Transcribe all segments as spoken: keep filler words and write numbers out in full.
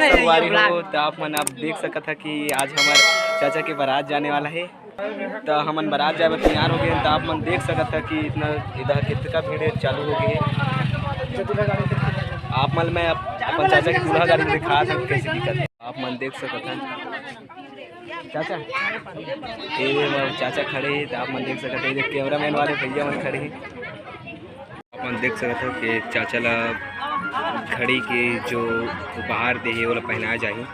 संगवारी हो, तो आप मन आप देख सकत ह कि आज हमर चाचा के बारात जाने वाला हे। तो हमन बारात जाए बर तैयार हो गए, तो आप मन देख सकत ह कि इतना इधर कितका भीड़ चालू हो गए। आप मन मैं अप-, अपन चाचा के दूल्हा गाड़ी दिखा सकत, कैसे दिखत हे। आप मन देख सकत ह चाचा, ये मोर चाचा खड़े हे, तो आप मन देख सकत ह, ये cameraman वाले भैया मन खड़े हे। आप मन देख सकत हो कि चाचा ला घड़ी के जो उपहार दे हे, ओला पहनाए जाही।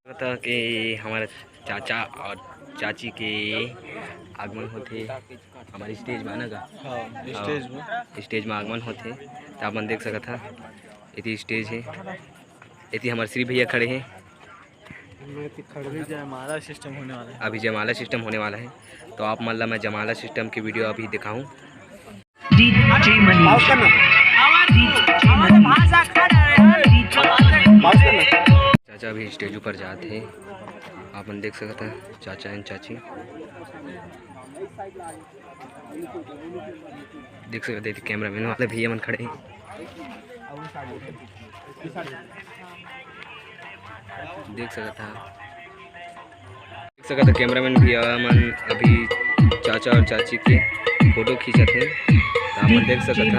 पता कि हमारे चाचा और चाची के आगमन होथे हमारे stage में, ना गा? हाँ, stage में। Stage में आगमन होथे, तो आप मन देख सकत ह, एती stage हे, एती हमारे श्री भैया खड़े हे। मैं तो खड़े, जयमाला system होने वाला है। अभी जयमाला system होने वाला है, तो आप मन ला मैं जयमाला system की video अभी दिखाऊं। DJ Manish। DJ Manish। चाचा अभी stage ऊपर जात हे, आप मन देख सकत ह चाचा and चाची देख सकत ह, cameraman वाले भैया मन खड़े हे। देख सकत ह, देख सकत ह, cameraman भैया मन अभी चाचा और चाची के photo खींचत हे। तो आप मन देख सकत ह,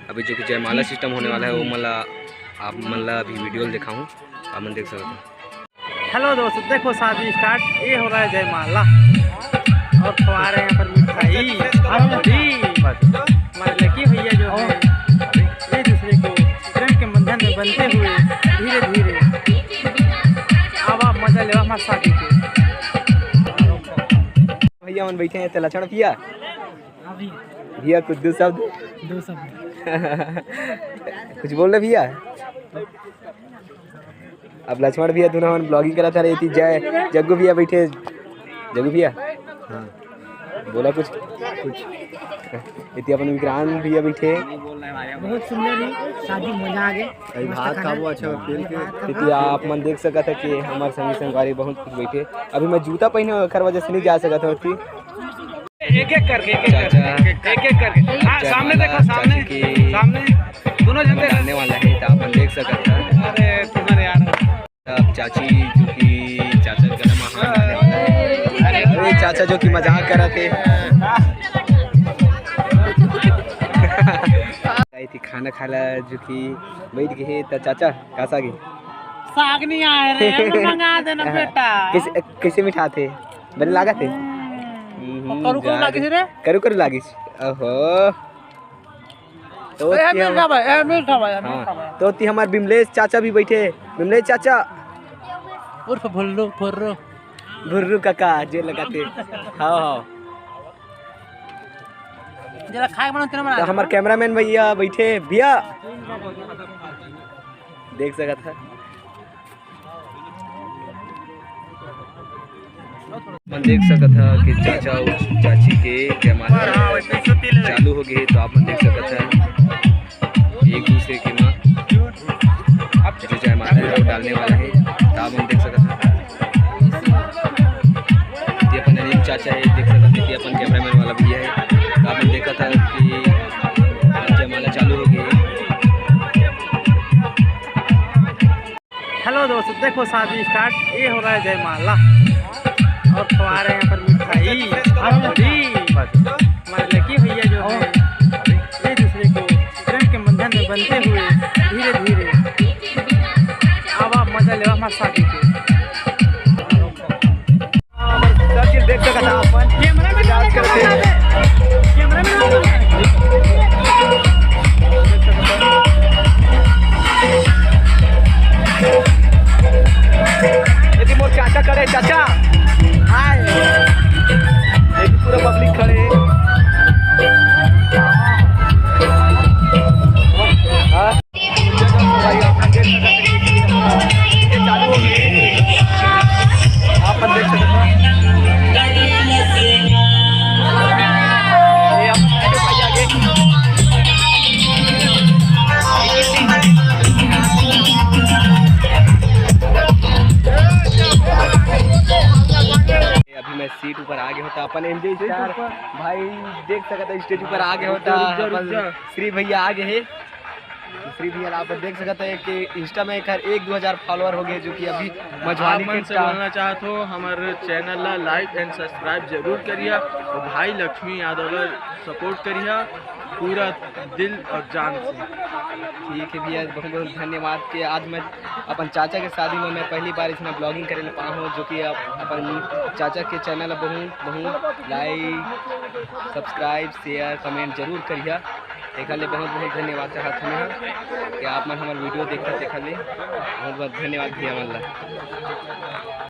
अभी जो कि जयमाला system होने वाला है, वो मला आप मन ला अभी video ल दिखाऊं, आप मन देख सकत ह। Hello दोस्तों, देखो शादी start, ये हो रहा है जयमाला और खवा रहे हैं यहाँ पर मिठाई और पूरी। हमारे लकी भैया जो है, एक दूसरे को प्रेम के बंधन में बंधते हुए धीरे धीरे अब आप मजा लेवा हमारे शादी के। भैया मन बैठे हैं, तो लक्षण भैया, भैया कुछ दो शब्द। दो शब्द। कुछ बोल रहे भैया? अब लक्ष्मण भैया दूनों मन vlogging करत हरे, एती जय जग्गू भैया बैठे, जग्गू भैया, हाँ। बोला कुछ। कुछ। एती अपन विक्रांत भैया बैठे। बहुत सुंदर ही शादी, मजा आ गए। भाई, भात खाबो अच्छा पेल के। एती आप मन देख सकत ह कि हमार संगी संगवारी बहुत कुछ बैठे। अभी मैं जूता पहने हूँ, एकर वजह से नहीं जा सकत हूँ एती। एक एक करके, एक एक करके, एक एक करके। हाँ, सामने देखो, सामने, सामने। दोनों जन देखो। आने वाला है, तो आप मन देख सकत ह। अरे, तुम्हारे यार। अब चाची, जो कि चाचा के गला में हाथ डालने वाला है। अरे, चाचा जो कि मजाक करत हे। खाना खाला जो कि बैठ गए हे, तो चाचा, का साग हे? साग नहीं आए रे, मंगा देना बेटा। कैसे, कैसे मिठाथे? बने लागत हे? हम्म। हम्म, करू करू लागिस रे? करू करू लागिस। ओहो। तो ए, मीठा भाई, ए, मीठा भाई, हाँ। मीठा भाई। तो ती हमार बिमलेश चाचा भी बैठे। बिमलेश चाचा। उर्फ भुल्लू, फुर्रू। भुर्रू काका, जे लगाते। हाँ, हाँ। जरा खाए बना, तेरा बना तो दे। हमार cameraman भैया बैठे, भैया। देख सकत ह। मन देख सकत ह कि चाचा अउ चाची के जयमाला चालू हो गए, तो आप मन देख सकत ह एक दूसरे के माँ जो जयमाला है वो डालने वाला है, तो आप मन देख सकत ह। ये अपन अनिल चाचा है, देख सकत ह कि अपन cameraman वाला भैया है, तो आप मन देखत ह कि जयमाला चालू हो गई है। Hello दोस्तों, देखो शादी start, ये हो रहा है जयमाला और खवा रहे हैं यहाँ पर मिठाई और पूरी। बस हमारे लकी भैया जो है, एक दूसरे को प्रेम के बंधन में बंधते हुए धीरे धीरे अब आप मजा लेवा हमारे शादी के। देख सकत ह अपन cameraman, cameraman। यदि मोर चाचा करे, चाचा, हाय। यदि पूरा public खड़े। हाँ। अपन एमजे स्टार भाई देख सकत है, स्टेज ऊपर आ गए होता। अपन श्री भैया आ गए हैं। श्री भैया आप देख सकते हैं कि इंस्टा में एक एक दो हजार फॉलोअर हो गए, जो कि अभी मझवानी के से बोलना चाहत हो, हमारे चैनल ला लाइक एंड सब्सक्राइब जरूर करिया और भाई लक्ष्मी यादव ला सपोर्ट करिया पूरा दिल और जान से। ठीक है भैया, बहुत बहुत धन्यवाद कि आज मैं अपन चाचा के शादी में मैं पहली बार इतना ब्लॉगिंग करे ले पाऊँ, जो कि आप अपन चाचा के चैनल बहुत बहुत लाइक, सब्सक्राइब, शेयर, कमेंट जरूर करिया। एकर ले बहुत बहुत धन्यवाद चाहत हूँ मैं कि आप मन हमारे वीडियो देखा, एकर ले बहुत बहुत धन्यवाद भैया मन ला।